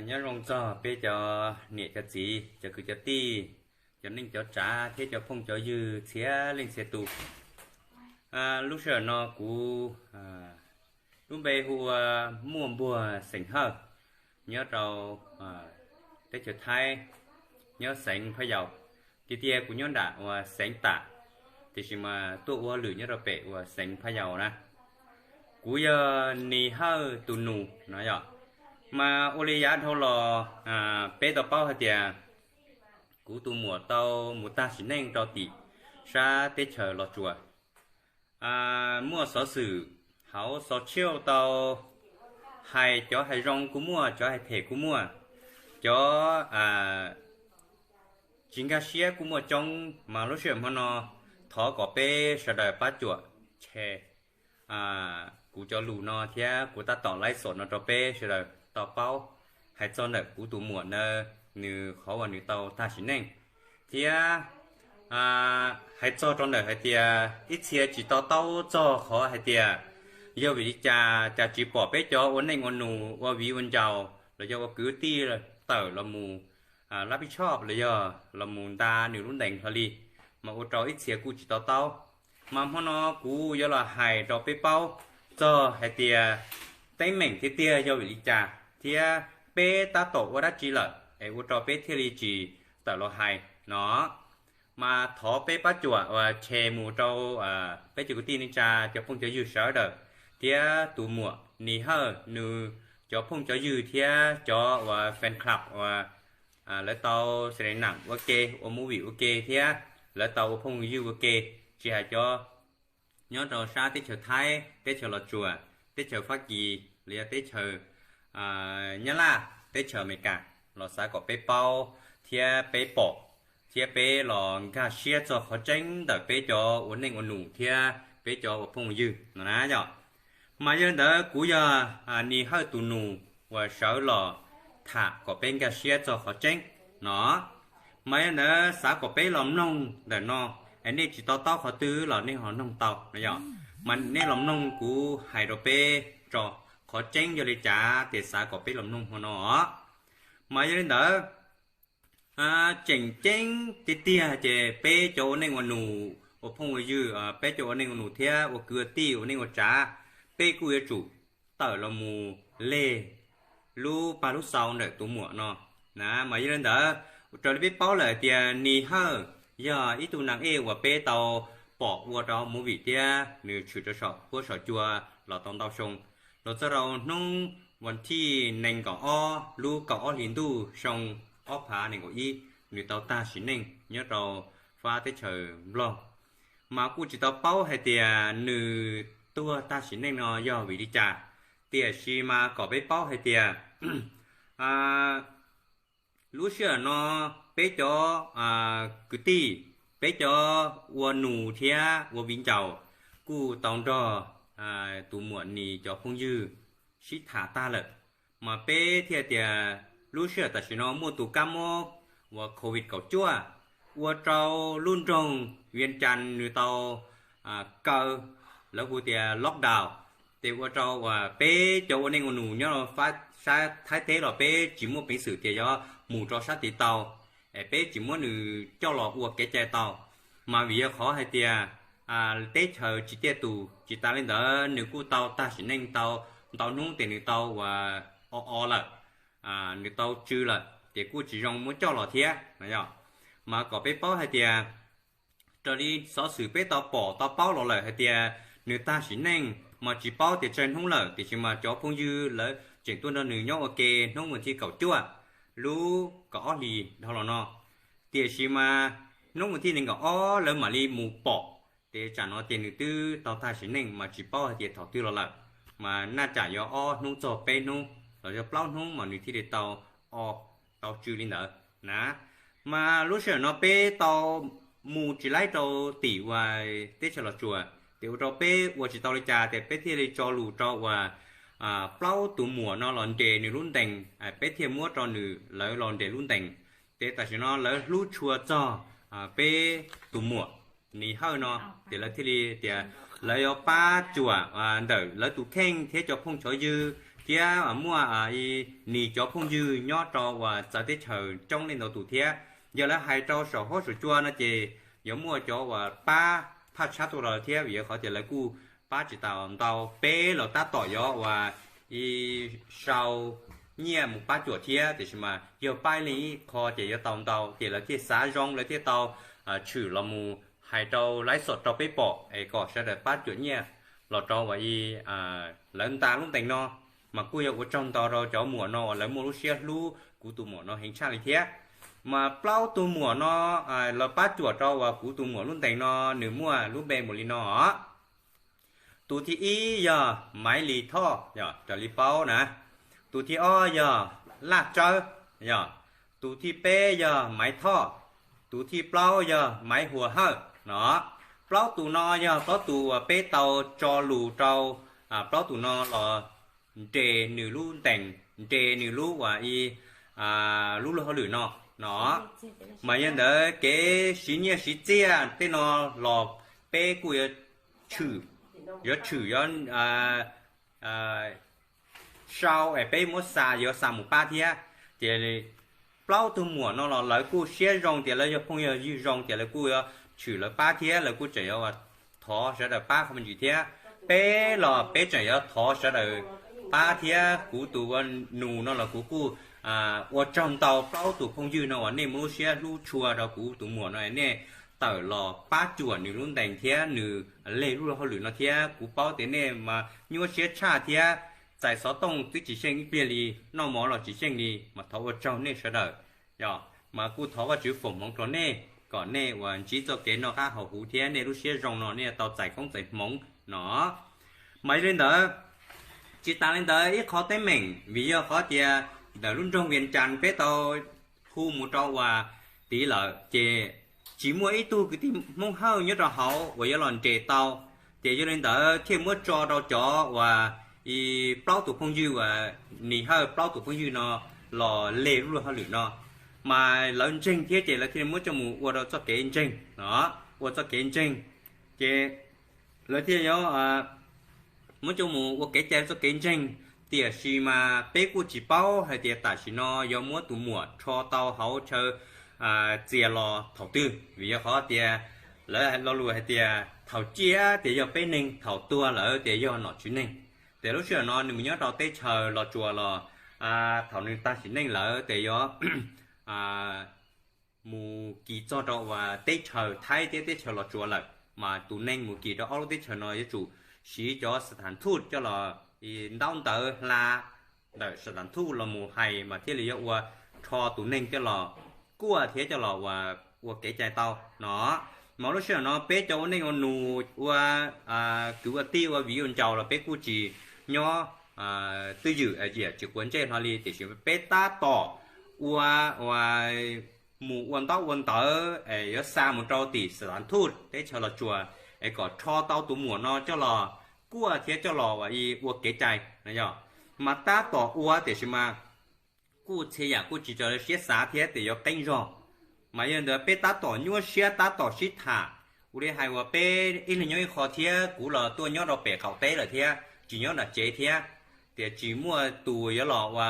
Nyob zoo txog peb cov niam cov txiv, cov kwv cov tij, cov neej cov tsav thiab cov phooj cov ywg txhia leej txhia tus. Lub sij hawm no kuv lub npe hu ua Muaj Npuag xeem Hawj, nyob rau teb chaws Thaib, nyob xeev Phaj Yaus. Tiag tiag kuv nyob nram uas xeev Tam, tiam sis mas tuaj ua hauj lwm nyob rau pem uas xeev Phaj Yaus na. Kuv yog Nis Hawj tus nus no yom. Mas ua li yav dhau los peb tau paub hais tias kuv tus muam tau mus tag sim neej rau tim sab teb chaws Los Tsuas. Muaj xov xwm hauv xov tshiab tau hais, cov hais zoo kuj muaj, cov hais phem kuj muaj, cov tsis nkag siab kuj muaj coob, mas lub sij hawm hmo no thov kom peb sawv daws pab cuam share kuv cov lus no thiab kuv tab tom laib xom no rau peb sawv daws tau paub hais txog ntawm kuv tus muam ntawd, nws qhov uas nws tau tag sim neej, thiab hais txog rau ntawm hais tias ib txhia tsis to taub txog qhov hais tias yog vim li cas cas tsis pom peb cov ua neej ua nus, ua viv ua ncaus los yog ua kwv tij tawm los mus lab pij tshoj los yog los mus nta nws lub ntees hlo li, mas ua rau ib txhia kuj tsis to taub. Mas hmo no kuv yuav los hais rau peb paub txog hais tias teeb meem tiag tiag yog vim li cas thiab peb tab tom ua dab tsi lawm es ua rau peb thiaj li tsis tawm los hais no. Mas thov peb pab cuam uas share mus rau peb cov kwv tij neej tsa, cov phooj cov ywg sawv daws, thiab tus muam Nis Hawj nws cov phooj cov ywg thiab cov uas fan club uas lawv tau xa nam ua ke, ua movie ua ke thiab lawv tau ua phooj ywg ua ke, tsis hais cov nyob rau sab teb chaws Thaib, teb chaws Los Tsuas, teb chaws Fab Kis los yog teb chaws Nyab Laj, teb chaws Amelikas los xav kom peb paub thiab peb pom thiab peb los nkag siab txog qhov tseeb ntawm peb cov ua neej ua nus thiab peb cov ua phooj ua ywg no na yom. Mas yog li ntawd kuv yog Nis Hawj tus nus uas sawv los tham kom peb nkag siab txog qhov tseeb no. Mas yog li ntawd xav kom peb los mloog ntawm no, es nej tsis to taub qhov twg los nej ho noog tau no yom. Mas nej los mloog kuv hais rau peb tso, qhov tseeb yog li cas ces xav kom peb los mloog hmo no os. Mas yog li ntawd, tseem ceeb tiag tiag ces peb cov ua neej ua nus, ua phooj ua ywg, peb cov ua neej ua nus thiab ua kwv ua tij ua neej ua tsav, peb kuj yuav tsum tawm los mus leg lub pag lub xau ntawm tus muam no na. Mas yog li ntawd, raws li peb paub lawm hais tias Nis Hawj yog ib tug nas ej uas peb tau pom ua rau movie thiab nws tshwm rau saum huab saum cua los tau ntau xyoo, los txog rau hnub vas thij nees nkaum ob lub kaum ob hlis ntuj xyoo ob phav nees nkaum ib, nws tau tag sim neej nyob rau fab teb chaws Nplog. Mas kuj tsis tau paub hais tias nws tuag tag sim neej no yog vim li cas, tiam sis mas kom peb paub hais tias lub sij hawm no peb cov kwv tij, peb cov ua nus thiab ua viv ncaus kuj tau nrog tus muam Nis cov phooj ywg sib tham tag lawm. Mas peb thiaj tias lub sij hawm tam sim no muaj tus kab mob uas covid kaum cuaj ua rau lub nroog Vias Cas nws tau kaw, lawv hu tias lockdown, ces ua rau uas peb cov ua neej ua nus nyob sab Thaib teb los peb tsis muaj peev xwm tias yuav mus rau sab tid tau, es peb tsis muab nws coj los ua kev cai tau. Mas vim yog qhov hais tias teb chaws tsis tiaj tus, tsis tas li ntawd nws kuj tau tag sim neej tau ntau hnub ces nws tau uas o o lawm, nws tau tsw lawm ces kuj tsis zoo muab coj los thiab no yom. Mas kom peb paub hais tias raws li xov xwm peb tau pom tau paub los lawm hais tias nws tag sim neej mas tsis paub tias tsawg hnub lawm, tiam sis mas cov phooj ywg lawv tseem tuaj nrog nws nyob ua ke hnub vas thij kaum cuaj lub kaum ob hlis dhau los no. Tiam sis mas hnub vas thij nees nkaum ob lawv mam li mus pom, ces tsam no ces nws twb tau tag sim neej mas tsis paub hais tias thaum twg los lawm. Mas naj tsam yuav ob hnub txog peb hnub los yog plaub hnub mas nws thiaj li tau o, tau tsw li ntawd na. Mas lub sij hawm no peb tau mus tsis laib rau tim uas teb chaws Los Tsuas, ces ua rau peb ua tsis tau li cas ces peb thiaj li tso lus rau uas plaub tus muam no los nres nws lub ntees, peb thiaj muab rau nws, lawv los nres lub ntees. Ces tam sim no lawv hlub tshua txog peb tus muam Nis Hawj no, ces lawv thiaj li tias lawv yuav pab cuam ntawm lawv tus kheej thiab cov phooj cov ywg thiab muaj ib nim cov phooj ywg nyob rau uas txawv teb chaws coob leej ntau tus thiab. Yog lawv hais rau saum huab saum cua no ces yuav muaj cov uas pab phaj tshab tuaj rau thiab, vim yog qhov tias lawv kuj pab tsis tau ntau. Peb los tab tom yuav uas ib sau nyiaj mus pab cuam thiab, tiam sis mas yog pab ib leeg ib qho ces yuav tau ntau, ces lawv thiaj xav zoo lawv thiaj tau tshwm los mus hais rau live show rau peb pom es kom sawv daws pab cuam nyiaj los rau uas ib lawv nta lub ntees no. Mas kuj yog ua tsaug ntau rau cov muam no uas lawv muaj lub siab hlub kuv tus muam no heev tshaj li thiab. Mas plaub tug muam no los pab cuam rau uas kuv tus muam lub ntees no, nws muaj lub npe mus li no os. Tus thib ib yog Maiv Lis Thoj, raws li paub na. Tus thib ob yog Laj Tsawb, yog. Tus thib peb yog Maiv Thoj. Tus thib plaub yog Maiv Huas Hawj no. Plaub tus no yog plaub tus uas peb tau tso lus rau, plaub tus no los nres nws lub ntees, nres nws lub uas ib lub luag hauj lwm no no. Mas yog ntawd kev siv nyiaj siv txiaj tej no los peb kuj yuav tshwm, yuav tshwm yuav sau es peb muab xa, yuav xa mus pab thiab. Ces plaub tug muam no los lawv kuj siab zoo tias lawv yog phooj yog ywg zoo tias lawv kuj yuav tshwm lawv pab thiab, lawv kuj tseem yuav thov sawv daws pab qhov me ntsis thiab. Peb los peb tseem yuav thov sawv daws pab thiab. Kuv tus ua nus no los kuv kuj ua tsaug ntau plaub tus phooj ywg no uas nej muaj lub siab hlub tshua rau kuv tus muam no, nej tawm los pab cuam nws lub ntees thiab nws leg lub luag hauj lwm no thiab. Kuv paub tias nej mas nyuaj siab tshaj thiab, txais xov tooj twb tsis xyeej ib pliag li, noj mov los tsis xyeej li, mas thov ua tsaug nej sawv daws. Yog mas kuj thov Vajtswv foom hmoov rau nej kom nej uas ntsib txoj kev noj qab haus huv thiab nej lub siab zoo no nej tau txais koob txais hmoov no. Mas yog li ntawd, tsis tas li ntawd ib qho teeb meem vim yog qhov tias ntawm lub nroog Vias Cas peb tau hu mus rau uas tid lawm ces tsis muaj ib tug kwv tij Hmoob Hawj nyob rau hauv uas yuav los nres tau. Ces yog li ntawd thiaj muab tso rau cov uas ib plaub tus phooj ywg uas Nis Hawj plaub tus phooj ywg no los leg lub luag hauj lwm no, mas lawv ntseeg thiab ces lawv thiaj muab coj mus ua rau txoj kev ntseeg no, ua txoj kev ntseeg. Ces lawv thiaj yuav muab coj mus ua kev cai txoj kev ntseeg. Tiam sis mas peb kuj tsis paub hais tias tam sim no yuav muab tus muam rho tau hauv chaw txias los thaum twg, vim yog qhov tias lawv lo lus hais tias thaum ciaj tias yog peb neeg, thaum tuag lawm tias yog nom tswv neeg. Tias lub sij hawm no nws mus nyob rau teb chaws Los Tsuas los thaum nws tag sim neej lawm tias yuav mus kis txog rau uas teb chaws Thaib thiab teb chaws Los Tsuas lawm, mas tus neeg mus kis rau ob lub teb chaws no yuav tsum siv cov xa thas thuj coj los, ntaub ntawv hla ntawm xa thas thuj los mus hais mas thiaj li yuav ua rho tus neeg coj los kuaj thiab coj los ua kev cai tau no. Mas lub sij hawm no peb cov ua neej ua nus ua kwv ua tij ua viv ua ncaus los peb kuj tsis nyob twj ywm, tsis quav ntsej hlo li, tiam sis peb tab tom ua ua mus ua ntaub ua ntawv es yuav xa mus rau tim xa thas thuj teb chaws Los Tsuas es kom rho tau tus muam no coj los kuaj thiab coj los ua kev cai no. Yog mas tab tom ua tiam sis mas kuj txhia yam kuj tsis raws siab xav thiab tias yuav qeeb zog. Mas yog ntawd peb tab tom nyuaj siab tab tom sib tham, ua li hais uas peb ib leeg nyob ib qho thiab kuv los tuaj nyob rau pem qaum teb lawm thiab tsis nyob nram tsev thiab, tias tsis muaj tus yuav los ua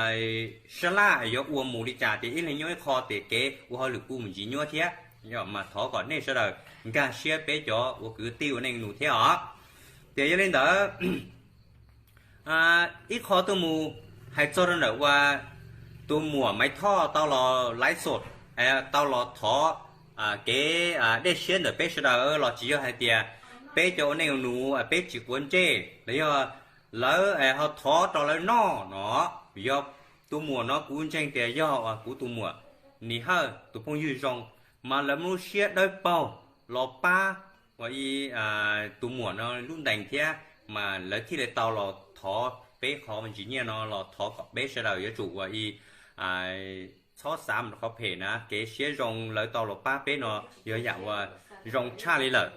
sab laj yuav ua mus li cas tias ib leeg nyob ib qho tias kev ua hauj lwm kuj mus ntsis nyuaj thiab. Yog mas thov kom nej sawv daws nkag siab peb cov ua kwv tij ua neej nus thiab os. Tias yog li ntawd ib qho tuaj mus hais txog rau ntawm uas tus muam Maiv Thoj tau los laiv xom, tau los thov kev dej siab ntawm peb sawv daws los tsis yog hais tias peb cov ua neej ua nus peb tsis quav ntsej los yog lawv ho thov rau lawv noj no. Yog tus muam no kuv ntseeg tias yog uas kuv tus muam Nis Hawj tus phooj ywg zoo, mas lawv muaj lub siab dawb paug los pab uas ib tus muam no lub ntees thiab, mas lawv thiaj li tau los thov peb qhov ntsis nyiaj no los thov kom peb sawv daws yuav tsum uas ib txhob xav mus rau qhov phem na, kev siab zoo lawv tau los pab peb no yog yam uas zoo tshaj li lawm.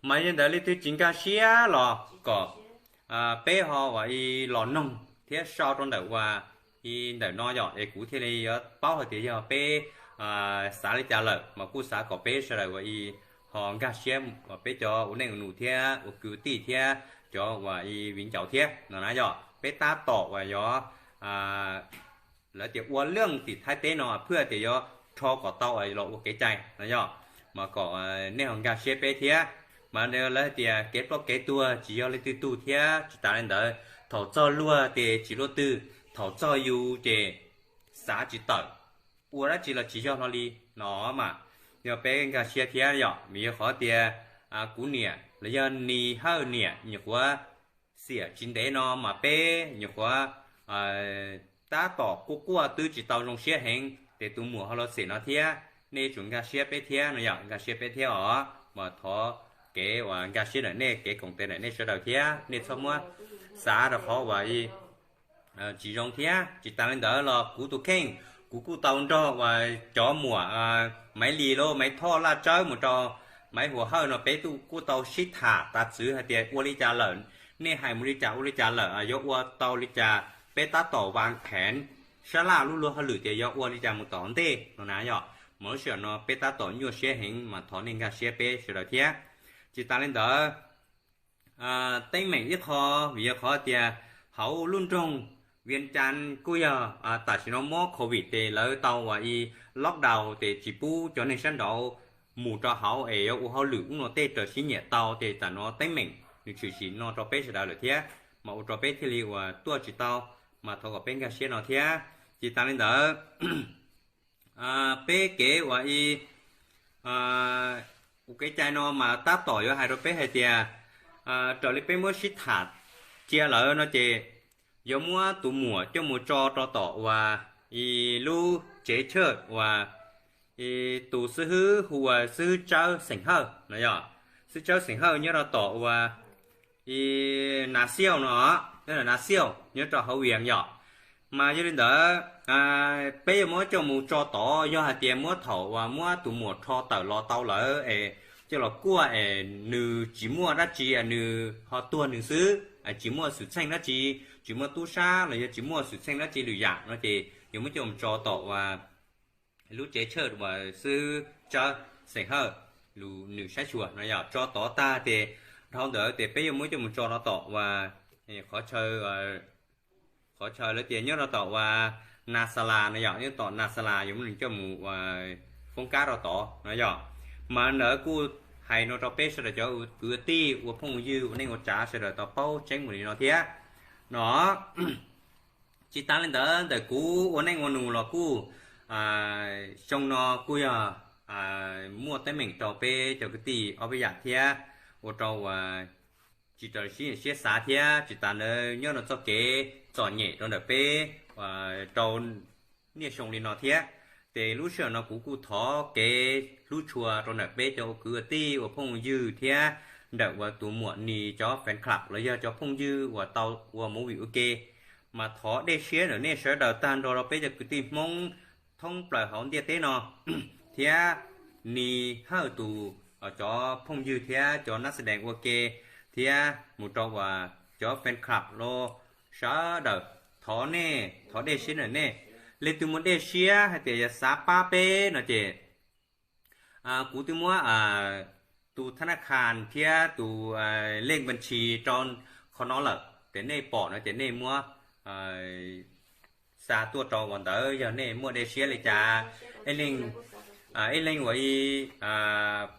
Mas yog ntawd leej twg tsis nkag siab los kom peb ho uas ib los noog thiab sau rau ntawm uas ib ntawm no yom, es kuv thiaj li yuav paub hais tias yog peb xav li cas lawm, mas kuj xav kom peb sawv daws uas ib ho nkag siab uas peb cov ua neej ua nus thiab ua kwv tij thiab cov uas ib viv ncaus thiab no na yom. peb tab tom uas yog lawv tias ua leej tim Thaib teb no phwj tias yuav rho kom tau los ua kev cai no yog, mas kom nej ho nkag siab peb thiab. Mas lawv hais tias kev ploj kev tuag tsis yog leej twg tug thiab, tsis tas li ntawd thaum txog luag ces tsis luaj twg, thaum txog yus ces xav tsis tawm, ua dab tsi los tsis yog hlo li no mas yog peb nkag siab thiab yom. Vim yog qhov tias kuv niam los yog Nis Hawj niam nyuam qhuav xiam tsis ntev no mas peb nyuam qhuav tab tom quaj quaj twb tsis tau zoo siab heev ces tus muam ho los xeem no thiab, nej yuav tsum nkag siab peb thiab no yom, nkag siab peb thiab os. Mas thov kev uas nkag siab ntawm nej, kev koom tes ntawm nej sawv daws thiab, nej txhob muab xav rau qhov uas tsis zoo thiab. Tsis tas li ntawd los kuv tus kheej, kuv kuj tau nrog uas cov muam Maiv Lis los Maiv Thoj Laj Tsawb mus rau Maiv Huas Hawj no peb kuj tau sib tham tas txwv hais tias ua li cas lawm, nej hais mus li cas ua li cas lawm, yuav ua tau li cas, peb tab tom vas pheev sab laj lub luag hauj lwm tias yuav ua li cas mus tom ntej no na yom. Mas lub sij hawm no peb tab tom nyuaj siab heev mas thov nej nkag siab peb sawv daws thiab. Tsis tas li ntawd teeb meem ib qho, vim yog qhov tias hauv lub nroog Vias Cas kuj yog tam sim no mob covid ces lawv tau uas ib lockdown ces tsis pub cov neeg sab nraud mus rau hauv es yuav ua hauj lwm ub no tej raws sib nyiam tau ces tam no teeb meem nws tshwm sim no rau peb sawv daws lawm thiab, mas ua rau peb thiaj li uas tuaj tsis tau, mas thov kom peb nkag siab no thiab. Tsis tas li ntawd peb kev uas ib ua kev cai no mas tab tom yuav hais rau peb hais tias raws li peb muab sib tham cia lawm no ces yuav muab tus muam coj mus tso rau tom uas ib lub tsev church uas tus xib hwb hu ua xib hwb Tsawb xeem Hawj no yog, xib hwb Tsawb xeem Hawj nyob rau tom uas ib Nas Xiauj no, nyob Nas Xiauj nyob rau hauv Vias yom. Mas yog li ntawd peb yuav muab coj mus tso tod, yog hais tias muab thaum uas muab tus muam rho tawm los tau lawm es coj los kuaj es nws tsis muaj dab tsi, nws ho tuag nws xwb, tsis muaj xwm txheej dab tsi, tsis muaj tub sab los yog tsis muaj xwm txheej dab tsi lwm yam no ces yuav muab coj mus tso tom uas lub tsev church uas xib hwb Tsawb xeem Hawj nws saib xyuas no yog, tso tod tag ces dhau ntawd ces peb yuav muab coj mus tso rau tom uas qhov chaw qhov chaw lawv tias nyob rau tom uas Nas Xas Las no yog, nyob tom Nas Xas Las yuav muab nws coj mus uas foob kab rau tod no yog. Mas ntawd kuj hais no rau peb sawv daws cov kwv tij ua phooj ywg ua neej ua tsav sawv daws tau paub tseeb mus li no thiab no. Tsis tas li ntawd ntawm kuv ua neej ua nus los kuj xyoo no kuj yog muaj teeb meem rau peb cov kwv tij ob peb yam thiab, ua rau uas tsis raws siab xav thiab. Tsis tas ntawd nyob rau txoj kev txom nyem rau ntawm peb rau niaj xyoo li no thiab. Ces lub sij hawm no kuv kuj thov kev hlub tshua rau ntawm peb cov ua kwv ua tij ua phooj ywg thiab ntawm uas tus muam Nis cov fan club los yog cov phooj ywg uas tau ua movie ua ke, mas thov dej siab ntawm nej sawv daws tag nrho rau peb cov kwv tij Hmoob thoob plaws hauv ntiaj teb no thiab Nis Hawj tus cov phooj ywg thiab cov nab xav dees ua ke thiab mus rau uas cov fan club los sawv daws, thov nej thov dej siab ntawm nej. Leej twg muaj dej siab hais tias yog xav pab peb no ces kuv twb muab tus tha na kha thiab tus lej npas tshis rau qhov no lawm ces nej pom no ces nej muab xa tuaj rau uas ntawd yog nej muaj dej siab li cas. Ib leeg uas ib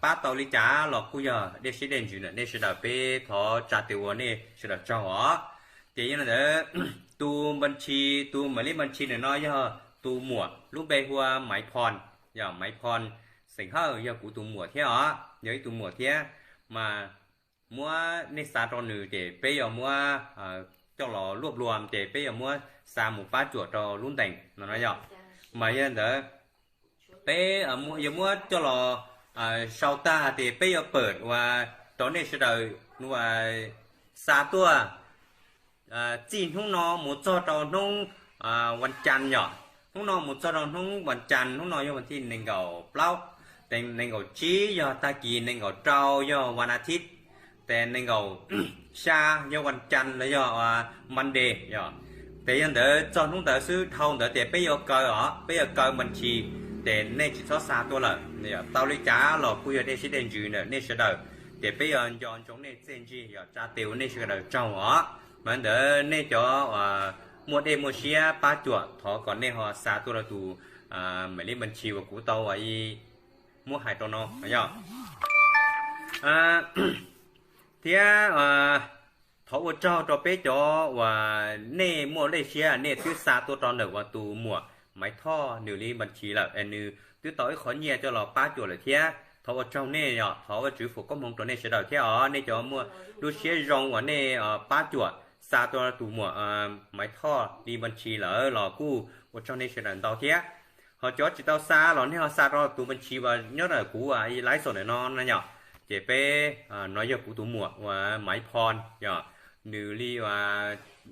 pab tau li cas los kuj yog dej siab dej ntsws ntawm nej sawv daws, peb thov tsa tes ua nej sawv daws tsaug os. Ces yog li ntawd tus npas tshis, tus mam li npas tshis ntawm no yog tus muam lub npe hu ua Maiv Phon, yog Maiv Phon xeem Hawj yog kuv tus muam thiab os, yog ib tug muam thiab. Mas muab nej xa rau nws ces peb yuav muab coj los luaj luam ces peb yuav muab xa mus pab cuam rau lub ntees no no yog. Mas yog li ntawd peb yuav muab coj los sau tag ces peb yuav pawm uas rau nej sawv daws xa tuaj. Txij hnub no mus txog rau hnub vas cas yom, hnub no mus txog rau hnub vas cas, hnub no yog vas thij nees nkaum plaub, nees nkaum tsib yog tag kis, nees nkaum rau yog vas as thiv, ces nees nkaum xya yog vas cas los yog Monday yom. Ces yog ntawd txog hnub ntawd xwb dhau ntawd ces peb yuav kaw os, peb yuav kaw npas tshis, ces nej tsis txhob xa tuaj lawm. Tau li cas los kuj yog dej siab dej ntsws ntawm nej sawv daws, ces peb yuav nco ntsoov nej txiaj ntsig, yog tsa tes ua nej sawv daws tsaug os. Mas ntawd nej cov uas muaj dej muaj siab pab cuam thov kom nej ho xa tuaj rau tus, a, mam li npas ntshis uas kuv tau uas muab hais rau no yog. Thiab thov ua tsaug rau peb cov uas nej muaj dej siab nej twb xa tuaj rau ntawm uas tus muam Maiv Thoj nws li npas ntshis lawm es nws twb tau ib qho nyiaj coj los pab cuam lawm thiab. Thov ua tsaug nej yog, thov Vajtswv foom koob hmoov rau nej sawv daws thiab os. Nej cov muaj lub siab zoo uas nej pab cuam xa tuaj tus muam Maiv Thoj li npas ntshis lawm los kuj ua tsaug nej sawv daws ntau thiab. Ho cov tsis tau xa los nej ho xa rau tus npas ntshis uas nyob ntawm kuv laiv xom ntawm no na yog. Ces peb, no yog kuv tus muam uas Maiv Phoj yog, nws li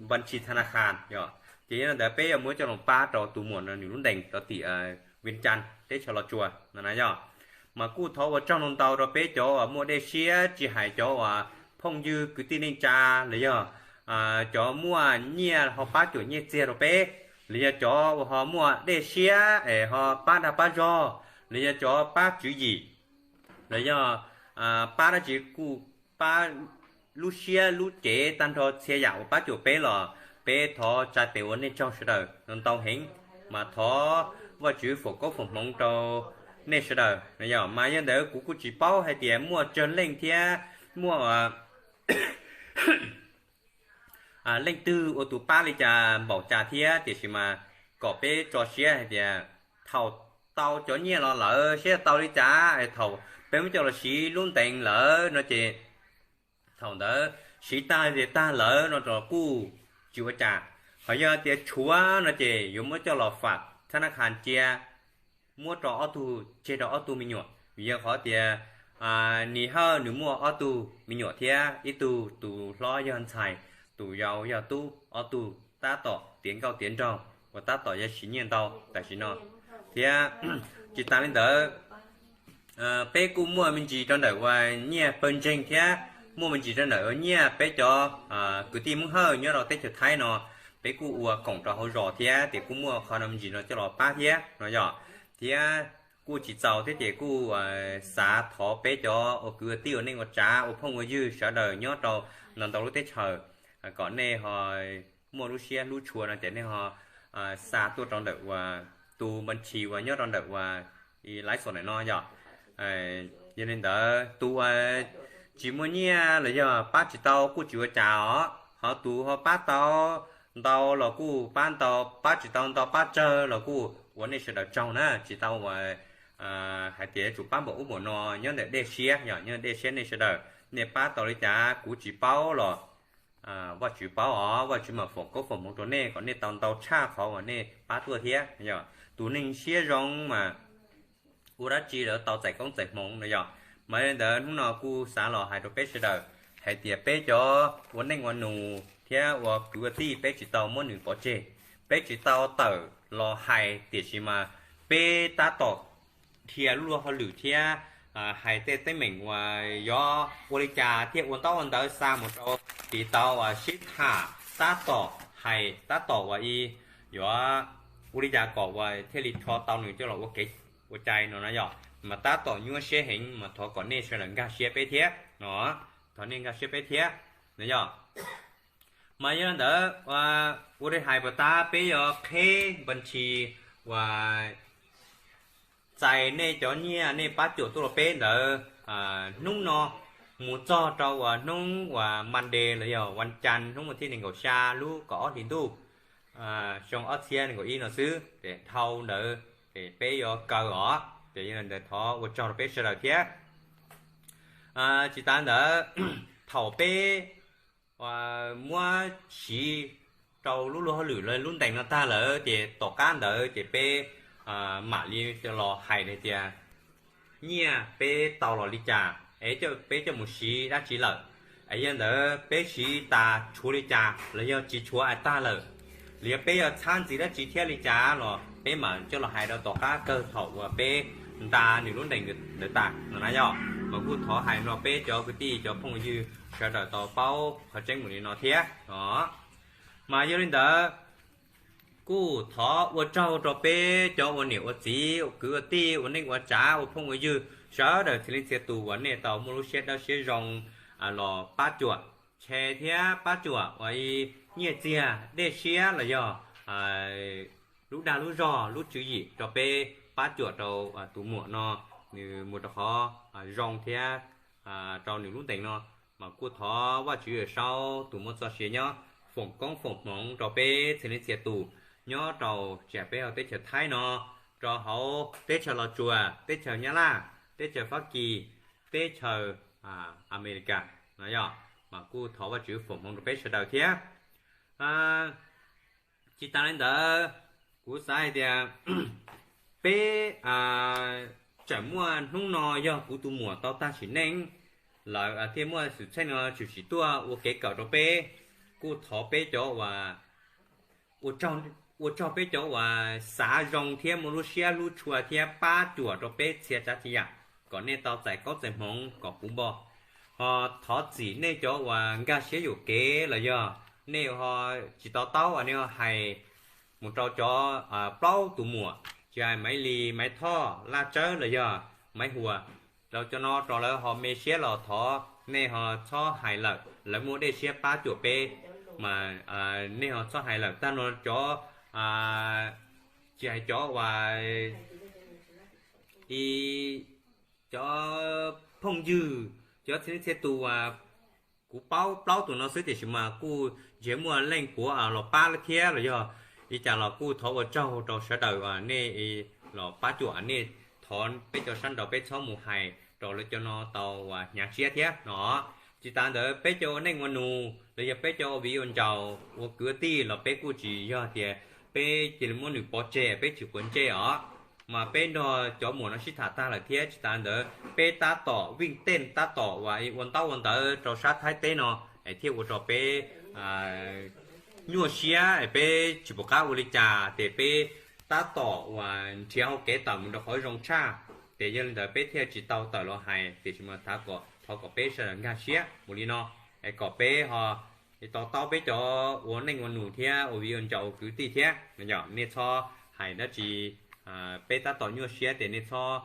npas ntshis tha na khas yog. Ces yog li ntawd peb yuav muab coj los pab rau tus muam no nws lub ntees rau tim Vias Cas teb chaws Los Tsuas no na yog. Mas kuj thov ua tsaug ntau rau peb cov uas muaj dej siab tsis hais cov uas phooj ywg kwv tij neej tsa los yog cov muaj nyiaj ho pab cuam nyiaj txiag rau peb, los yog cov uas ho muaj dej siab es ho pab dag pab zog, los yog cov pab tswv yim, los yog pab dab tsi kuj pab lub siab lub cev tag nrho txhia yam uas pab cuam peb los peb thov tsa tes ua nej tsaug sawv daws ntau heev. Mas thov Vajtswv foom koob foom hmoov rau nej sawv daws no yog. Mas yog ntawd kuv kuj tsis paub hais tias muaj tsawg leej thiab muaj leej twg ua tus pab li cas npaum cas thiab, tiam sis mas kom peb tso siab hais tias thaum tau cov nyiaj los lawm seb tau li cas es thaum peb muab coj los siv lub ntees lawm no ces thaum ntawd siv tag ces tag lawm no los kuj tsis ua cas. Ho yog tias tshuav no ces yuav muab coj los fam thab nab khas cia, muab rau ob tug, tseg rau ob tug me nyuam, vim yog qhov tias Nis Hawj nws muaj ob tug me nyuam thiab, ib tug tus hlob yog ntxhais, tus yau yog tub, ob tug tab tom tiav nkauj tiav nraug uas tab tom yuav siv nyiaj ntau tam sim no. Thiab tsis tas li ntawd, peb kuj muaj me ntsis rau ntawm uas nyiaj pawg ntseeg thiab muaj me ntsis rau ntawm uas nyiaj peb cov kwv tij Hmoob Hawj nyob rau teb chaws Thaib no, peb kuj ua koom rau hauv zos thiab tias kuj muaj qhov no me ntsis no coj los pab thiab no yog. Thiab kuj tsis txaus thiab ces kuj xav thov peb cov ua kwv ua tij ua neej ua tsav ua phooj ua ywg sawv daws nyob rau ntau ntau lub teb chaws kom nej ho muaj lub siab hlub tshua no ces nej ho xa tuaj rau ntawm uas tus npas ntshis uas nyob rau ntawm uas laiv xom ntawm no yog. Yog li ntawd tus uas tsis muaj nyiaj los yog pab tsis tau kuj tsis ua cas os, ho tus ho pab tau ntau los kuj pab ntau, pab tsis tau ntau pab tsawg los kuj ua nej sawv daws tsaug na, tsis tau uas hais tias yuav tsum pab npaum ub npaum no, nyob ntawm dej siab yog, nyob ntawm dej siab nej sawv daws, nej pab tau li cas kuv tsis paub los Vajtswv paub os, Vajtswv mam foom koob foom hmoov rau nej kom nej tau ntau tshaj qhov uas nej pab tuaj thiab yog. Tus neeg siab zoo mas ua dab tsi lawv tau txais koob txais hmoov no yog. Mas li ntawd hnub no kuj xav los hais rau peb sawv daws hais tias peb cov ua neej ua nus thiab ua kwv ua tij peb tsis tau muab nws pov tseg, peb tsis tau tawm los hais tiam sis mas peb tab tom dhia lub luag hauj lwm thiab hais tej teeb meem uas yuav ua li cas thiaj ua ntaub ua ntawv xa mus rau tiv tau uas sib tham tab tom hais tab tom uas ib yuav ua li cas kom uas thiaj li rho tau nws coj los ua kev ua cai no na yog. Mas tab tom nyuaj siab heev mas thov kom nej sawv daws nkag siab peb thiab no, thov nej nkag siab peb thiab no yog. Mas yog li ntawd ua li hais puas tab peb yuav qheb npas ntshis uas txais nej cov nyiaj nej pab cuam tuaj rau peb ntawd hnub no mus txog rau uas hnub uas Monday los yog vas cas hnub vas thib nees nkaum xya lub kaum ob hlis ntuj xyoo ob txhiab nees nkaum ib no xwb ces dhau ntawd ces peb yuav kaw os. Ces yog li ntawd thov ua tsaug rau peb sawv daws thiab. Tsis tas ntawd thaum peb muab siv rau lub luag hauj lwm lub ntees no tag lawm ces tom qab ntawd ces peb mam li los hais tias nyiaj peb tau los li cas es peb coj mus siv dab tsi lawm, es yog ntawd peb siv tas tshuav li cas los yog tsis tshuav es tag lawm, los yog peb yuav txhab ntxiv dab tsi thiab li cas los peb mam coj los hais rau tom qab kawg thaum uas peb nta nws lub ntees ntawd tas no na yog. Mas kuj thov hais no peb cov kwv tij cov phooj ywg sawv daws tau paub qhov tseeb mus li no thiab no. Mas yog li ntawd kuj thov ua tsaug rau peb cov ua niam ua txiv ua kwv ua tij ua neej ua tsav ua phooj ua ywg sawv daws txhia leej txhia tus uas nej tau muaj lub siab dawb siab zoo los pab cuam che thiab pab cuam uas nyiaj txiag dej siab los yog lub dag lub zog lub tswv yim rau peb pab cuam rau tus muam no nws mus rau qhov zoo thiab rau nws lub ntees no. Mas kuj thov Vajtswv Yawm Saub tus muaj txoj sia nyob foom koob foom hmoov rau peb txhia leej txhia tus nyob rau tsis hais peb hauv teb chaws Thaib no, rau hauv teb chaws Los Tsuas, teb chaws Nyab Laj, teb chaws Fab Kis, teb chaws Amelikas no yog, mas kuj thov Vajtswv foom hmoov rau peb sawv daws thiab. Tsis tas li ntawd, kuv xav hais tias peb tseem muaj hnub no yog kuv tus muam tau tag sim neej lawm thiaj muaj xwm txheej no tshwm sim tuaj ua kev kawm rau peb. Kuj thov peb cov uas ua tsaug peb cov uas xav zoo thiab muaj lub siab hlub tshua thiab pab cuam rau peb txhia tsav txhia yam kom nej tau txais koob txais hmoov kom puv npo. Ho thov txim nej cov uas nkag siab yuam kev los yog nej ho tsis to taub uas nej ho hais mus rau cov plaub tus muam, tsis hais Maiv Lis, Maiv Thoj, Laj Tsawb los yog Maiv Huas, rau cov no rau lawv ho me siab los thov nej ho txhob hais lawm, lawv muaj dej siab pab cuam peb, mas nej ho txhob hais lawm. Tag no cov tsis hais cov uas cov phooj ywg, cov txhia txhia tus uas kuv paub plaub tus no xwb tiam sis mas kuj ntshe muaj leej puav los pab thiab los yog li cas los kuj thov ua tsaug rau sawv daws nej los pab cuam nej. Thov peb cov sab nraud peb txhob mus hais rau lawv cov no tau ua hnyav siab thiab no. Tsis tas ntawd peb cov ua neej ua nus los yog peb cov ua viv ua ncaus ua kwv tij los peb kuj tsis yog tias peb cia li muab nws pov tseg peb tsis quav ntsej os. Mas peb nrog cov muam no sib tham tag lawm thiab tsis tas ntawd peb tab tom vij tej tab tom uas ua ntaub ua ntawv rau sab Thaib teb no es thiaj ua rau peb nyuaj siab es peb tsis pom qab ua li cas ces peb tab tom uas nrhiav hauv kev tawm mus rau qhov zoo tshaj. Ces yog li ntawd peb thiaj tsis tau tawm los hais tiam sis mas thov kom peb sawv daws nkag siab mus li no es kom peb ho to taub peb cov ua neej ua nus thiab ua viv ua ncaus ua kwv tij thiab. Nej txhob hais dab tsi, peb tab tom nyuaj siab ces nej txhob